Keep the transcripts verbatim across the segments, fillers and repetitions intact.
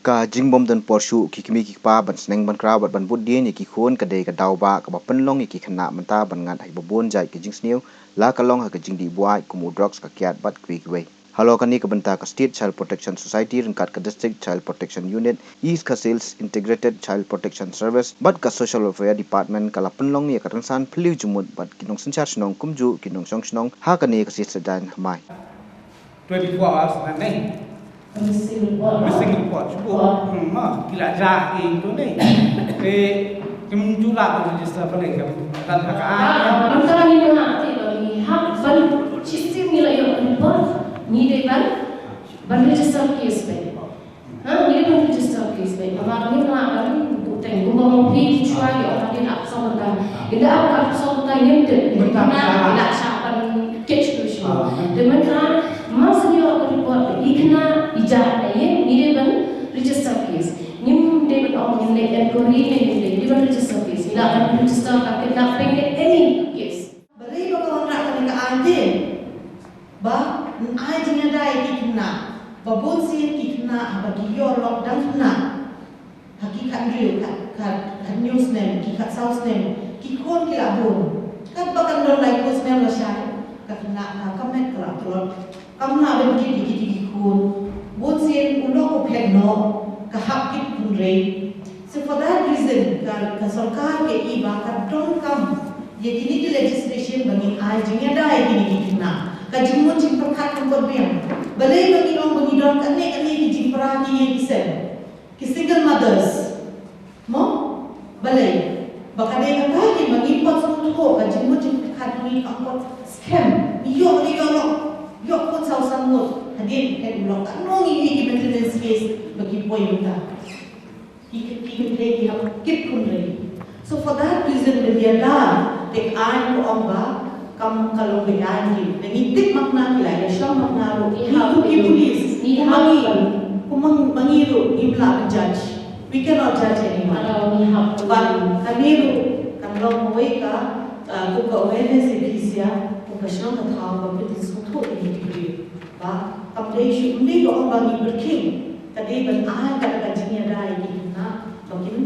Ka jingbym don por shuh ki kmie ki kpa ban sneng ban kraw bad ban bud dien ïa ki khun ka dei ka daw ba kaba pynlong ïa ki khynnah mynta ban ngat ha kiba bun jait ki jingsniew, la ka long ha ka jingdih buaid kum u drugs, ka kiad bad kiwei kiwei. Halor kane ka bynta ka State Child Protection Society ryngkat ka District Child Protection Unit, East Khasi Hills Integrated Child Protection Service bad ka Social Welfare Department ka la pynlong ïa ka rynsan phylliew jingmut bad ki nongsynshar shnong kumjuh ki nongshong shnong ha kane ka sngi Saitjaiñ ha Mai. Twenty-four hours na nei. Missing report. Missing report. Shuwa. Hmm, ma, ki la jah ïa ito nei. Te kim ju lah ban register pale ka, kan ka. Ah, mynta ngi la, te ngi hap ban shisien ngi la ïoh report. Ngi dei ban, ban register case beit. Ha, ngi dei ban register case beit. Namar ngi la ban buteng kumba mo phi ki shuwa ïoh hadien ap song mynta. Ngi da ap song mynta ngim tip. Mynta. Ngi la shah ban catch tu shuwa. Ah. Te mynta, mas ngi ïoh report, i khynnah i jah, ïa, ngi dei ban register case. Ngim dei ban ong ngin leh enquiry ne ngim dei, ngi dei ban register case. Ngi lah ban register ka kidnapping ne any case. Balei ba ka wanrah kane ka aiñ te? Ba yn ai jingïada ïa ki khynnah. Ba bun sien ki khynnah haba ki ïoh lok dang khynnah. Ha ki khathynriew, khat, khat, khathynñiew snem, ki khatsaw snem, ki khun ki la bun. Katba kan don laiphew snem lashai, ka khynnah ka, ka met ka la tlot. Kam lah ban kit ïa kito ki khun. Bun sien u lok u phet noh, ka hap kit khun rei. So for that reason, ka, ka sorkar ka i ba ka donkam ïa kine ki legislation ba ngin ai jingïada ïa kine ki khynnah. Ka jingmut jingpyrkhat kam pat biang. Balei ba ngi ong ba ngi don kane kane ki jingpra ki ïing ki sem. Ki single mothers. Mo? Balei? Ba ka dei kata ki ba ngi pat sngewthuh ka jingmut jingpyrkhat ngi ka kot skhem. Ngi ïoh ngi ïoh lok. Ïoh khun saw san ngut. Hadien phet u lok. Katno ngi ïohi ki maintenance case ba ki poi mynta. Ki, ki, ki kynthei ki hap kit khun rei. So for that reason, mynta da, te ka aiñ ka ong ba kam ka long beit aiñ ki. Ngi tip ma nga ki la ïa shong ma nga ruh. Ngi hap ki police. Ngi hap. Ma ngi, kum ma ngi ruh, ngim lah ban judge. We cannot judge anyone. Ngi hap. But kane ruh kan long kawei ka, uh, kum ka awareness ïa phi sha, kum ka shnong ka thaw, ba phin sngewthuh ïa ki briew. Ba kam dei shuh, ym dei ba ong ba ngi pyrkhing. Ka dei ban ai kata ka jingïada ïa ki khynnah ba kin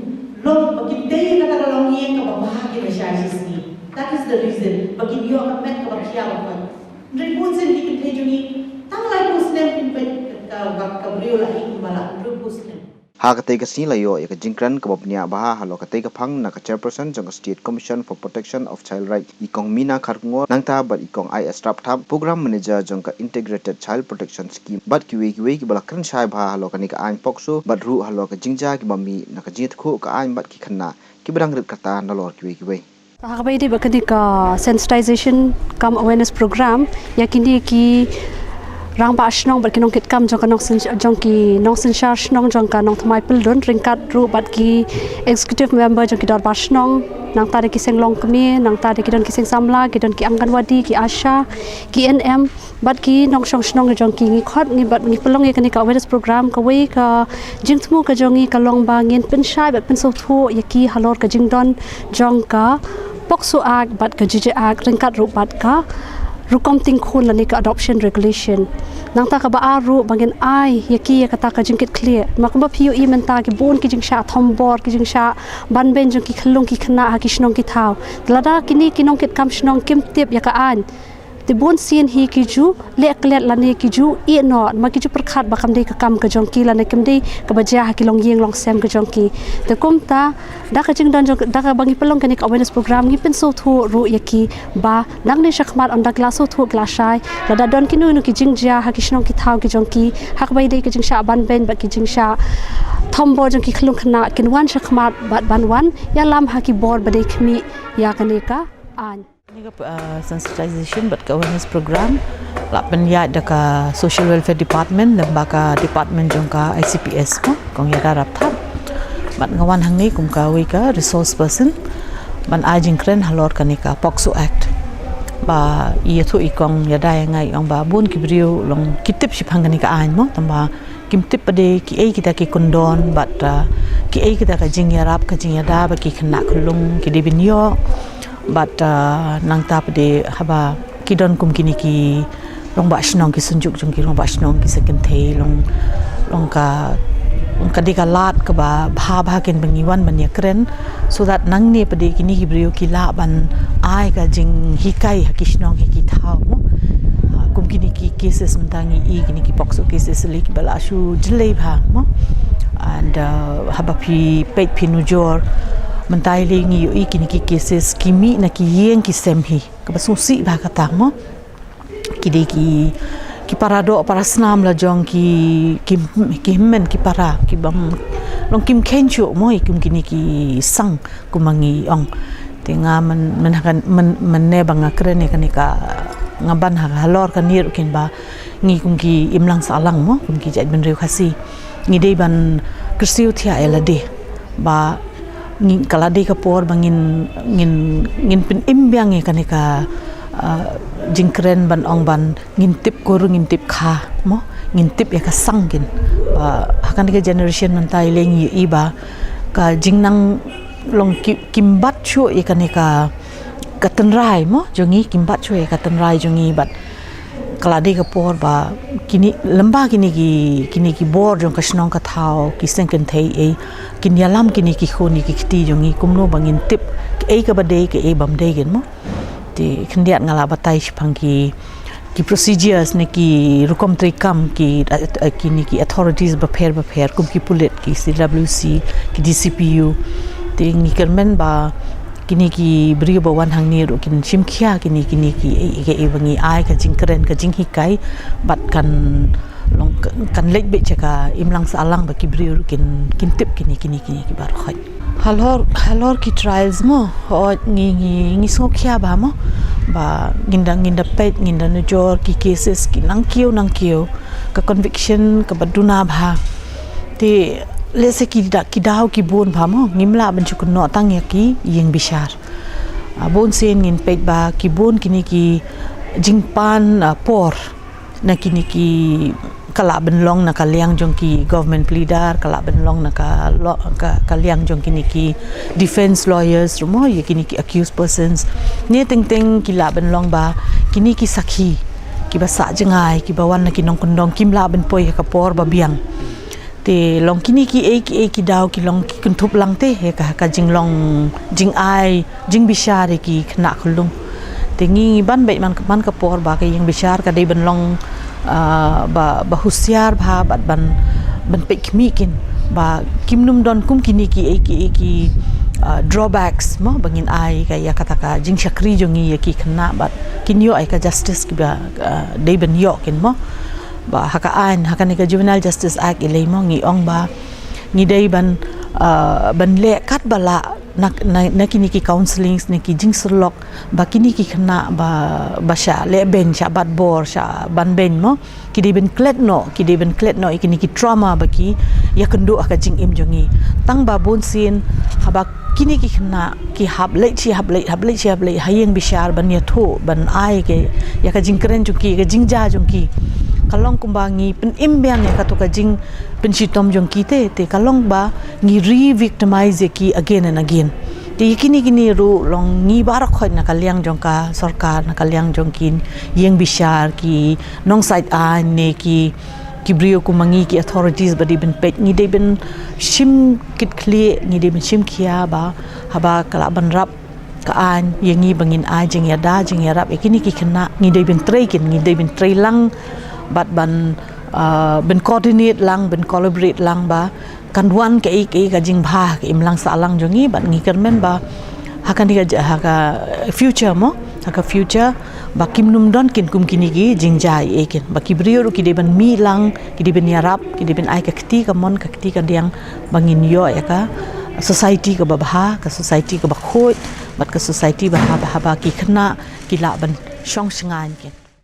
long, ba kin tei kata ka longïing kaba bha ki lashai shisngi. That is the reason ba kin ïoh ka met kaba khia ba khot. Hynrei bun sien ki kynthei jong ngi tang laiphew snem kin peit ka, ka, ka briew la ïing ba la hynriewphew snem. Ha katei ka sngi la ïoh ïa ka jingkren kaba bniah bha halor katei ka phang na ka chairperson jong ka State Commission for Protection of Child Right, i Kong Mina Kharkongor, nangta bad i Kong I S Rapthap, Program Manager jong ka Integrated Child Protection Scheme, bad kiwei kiwei kiba la kren shai bha halor kane ka aiñ POCSO, bad ruh halor ka jingjia kiba mih na ka jingïathuhkhruh ka aiñ bad ki khynnah kiba dang rit kyrta nalor kiwei kiwei. Ha kaba ïadei bad kane ka sensitization cum awareness program ïa kine ki rangbah shnong bad ki nongkitkam jong ka nongsyn-, jong ki nongsynshar shnong jong ka Nongthymmai Pyllun ryngkat ruh bad ki executive member jong ki dorbar shnong, nangta da ki seng longkmie, nangta da ki don ki seng samla, ki don ki Anganwadi, ki ASHA, ki ANM, bad ki nongshong shnong jong ki. Ngi khot, ngi bad ngi pynlong ïa kane ka awareness program, kawei ka jingthmu ka jong ngi ka long ba ngin pynshai bad pynsngewthuh ïa ki halor ka jingdon jong ka POCSO Act bad ka J J Act ryngkat ruh bad ka rukom tieng khun lane ka adoption regulation. Nangta kaba ar ruh ba ngin ai ïa ki ïa kata ka jingkitkhlieh. Ma kumba phi ïohi mynta ki bun ki jingshah thombor, ki jingshah banbeiñ jong ki khyllung ki khynnah ha ki shnong ki thaw. Lada kine ki nongkitkam shnong kim tip ïa ka aiñ, te bun sien hi ki ju leh klet lane ki ju ïeh noh, ma ki ju pyrkhat ba kam dei ka kam ka jong ki lane kam dei kaba jia ha ki longïing longsem ka jong ki. Te kumta, da ka jingdon jong, da kaba ngi pynlong kane ka awareness program, ngi pynsngewthuh ruh ïa ki ba nangne shakhmat ynda ki la sngewthuh ki la shai, lada don kino kino ki jingjia ha ki shnong ki thaw ki jong ki, ha kaba ïadei ka jingshah banbeiñ bad ki jingshah thombor jong ki khyllung khynnah, kin wan shakhmat bad ban wan ïalam ha ki bor ba dei khmih ïa kane ka aiñ. Kane ka, uh, sensitization bad ka awareness program la pynïaid da ka Social Welfare Department lem bad ka department jong ka I C P S mo, Kong Ïada Rapthap. Bad nga wan hangne kum kawei ka resource person ban ai jingkren halor kane ka POCSO Act. Ba i ïathuh i Kong Ïada ïa nga i ong ba bun ki briew long ki tip shaphang kane ka aiñ mo, tangba kim tip pat de kiei kita ki kyndon bad, uh, kiei kita ka jingïarap ka jingïada ba ki khynnah khyllung ki dei ban ïoh. Bad, uh, nangta pat de haba ki don kum kine ki rangbah shnong, ki synjuk jong ki rangbah shnong, ki sa kynthei long, long ka Ka dei ka lad kaba bha bha kein ba ngi wan ban ïakren, so that nangne pat de kine ki briew ki lah ban ai ka jinghikai ha ki shnong ha ki thaw mo. Ah, kum kine ki cases mynta ngi i kine ki POCSO cases lei kiba la shu jlei bha mo. And, uh, haba phi peit phi nujor mynta lei ngi ïohi kine ki cases ki mih na ki ïing ki sem hi kaba sngewsih bha kata mo. Ki dei ki, ki para doh para snam la jong ki, ki, ki hynmen ki para ki bym long kim kheiñ shuh mo ïa kum kine ki sang kumba ngi ong. Te nga myn, myn ha ka, myn, mynne ba nga kren ïa kane ka, nga ban ha ka halor kane ruh kein ba ngi kum ki imlang sahlang mo, kum ki jaitbynriew Khasi, ngi dei ban kyrsiew thiah ïa lade ba ngi, ka la dei ka por ba ngin, ngin, ngin pynim biang ïa kane ka, ah, jingkren ban ong ban ngin tip kur, ngin tip kha mo, ngin tip ïa ka sang kein. Ba ha kane ka generation mynta lei ngi ïohi ba ka jingnang long ki, kim bat shuh ïa kane ka, ka tynrai mo jong ngi, kim bat shuh ïa ka tynrai jong ngi. Bad ka la dei ka por ba kine, lem bad kine ki, kine ki bor jong ka shnong ka thaw, ki seng kynthei, eh, kin ïalam kine ki khun ïa ki kti jong ngi kumno ba ngin tip kaei kaba dei, kaei bym dei kein mo. Te khyndiat nga la batai shaphang ki, ki procedures ne ki rukom treikam ki, eh, kine ki authorities bapher bapher kum ki pulit, ki C W C, ki D C P U. Te ngi kyrmen ba kine ki briew ba wan hangne ruh kin shim khia kine, kine ki, eh, kaei ba ngi ai ka jingkren, ka jinghikai, bad kan long, kan leit beit sha ka imlang sahlang ba ki briew ruh kin, kin tip kine, kine, kine ki baroh khoit. Halor, halor ki trials mo, hooid ngi, ngi, ngi sngewkhia bha mo ba ngin da, ngin da peit, ngin da nujor ki cases ki nang kiew nang kiew, ka conviction kaba duna bha. Te lehse ki da, ki daw ki bun bha mo, ngim lah ban shu kynnoh tang ïa ki ïing bishar. Ah, bun sien ngin peit ba ki bun kine ki jingpan, ah, por na kine ki, ka lah ban long na ka liang jong ki government pleader, ka lah ban long na ka lo-, ka, ka liang jong kine ki defense lawyers ruh mo, ïa kine ki accused persons. Ne teng teng ki lah ban long ba kine ki sakhi kiba sah jngai, kiba wan na ki nongkyndong, kim lah ban poi ha ka por ba biang. Te long kine kiei kiei ki daw ki long ki kynthup lang te ïa ka, ka jinglong, jingai, jingbishar ïa ki khynnah khyllung. Te ngi, ngi ban beit man, man ka por ba ka ïing bishar ka dei ban long, ah, ba, ba husiar bha bad ban, ban peit khmih kein ba kim nym don kum kine kiei kiei ki, ah, drawbacks mo ba ngin ai ka ïa kata ka jingshakri jong ngi ïa ki khynnah bad kin ïoh ïa ka justice kiba, ah, dei ban ïoh kein mo. Ba ha ka aiñ, ha kane ka Juvenile Justice Act i lei mo, ngi ong ba ngi dei ban, ah, ban leh katba lah na, na, na kine ki counselling ne ki jingsylok ba kine ki khynnah ba, ba shah lehbeiñ, shah bat bor, shah ban beiñ mo, ki dei ban klet noh, ki dei ban klet noh ïa kine ki trauma ba ki ïakynduh ha ka jingim jong ngi. Tang ba bun sien haba kine ki khynnah ki hap leit shi hap leit, hap leit shi hap leit ha ïing bishar ban ïathuh, ban ai ka, ïa ka jingkren jong ki, ka jingjia jong ki, ka long kumba ngi pynim biang ïa kato ka jingpynshitom jong ki te, te ka long ba ngi re-victimize ïa ki again and again. Te ïa kine, kine ruh long ngi baroh khoit na ka liang jong ka sorkar, na ka liang jong ki ïing bishar, ki nongsait aiñ ne ki, ki briew kum ma ngi ki authorities ba dei ban peit, ngi dei ban shim kit khlieh, ngi dei ban shim khia ba haba ka lah ban rap ka aiñ ïa ngi ba ngin ai jingïada, jingïarap ïa kine ki khynnah, ngi dei ban trei kein, ngi dei ban trei lang bad ban, ah, ban coordinate lang, ban collaborate lang ba kan wan kaei kaei ka jingbha ha ka imlang sahlang jong ngi. Bad ngi kyrmen ba ha kane ka, ha ka future mo, ha ka future ba kim nym don kein kum kine ki jingjia ei ei kein, ba ki briew ruh ki dei ban mih lang, ki dei ban ïarap, ki dei ban ai ka kti kamon, ka kti kadiang ba ngin ïoh ïa ka society kaba bha, ka society kaba khuid bad ka society ba haba, haba ki khynnah ki lah ban shong shngaiñ kein.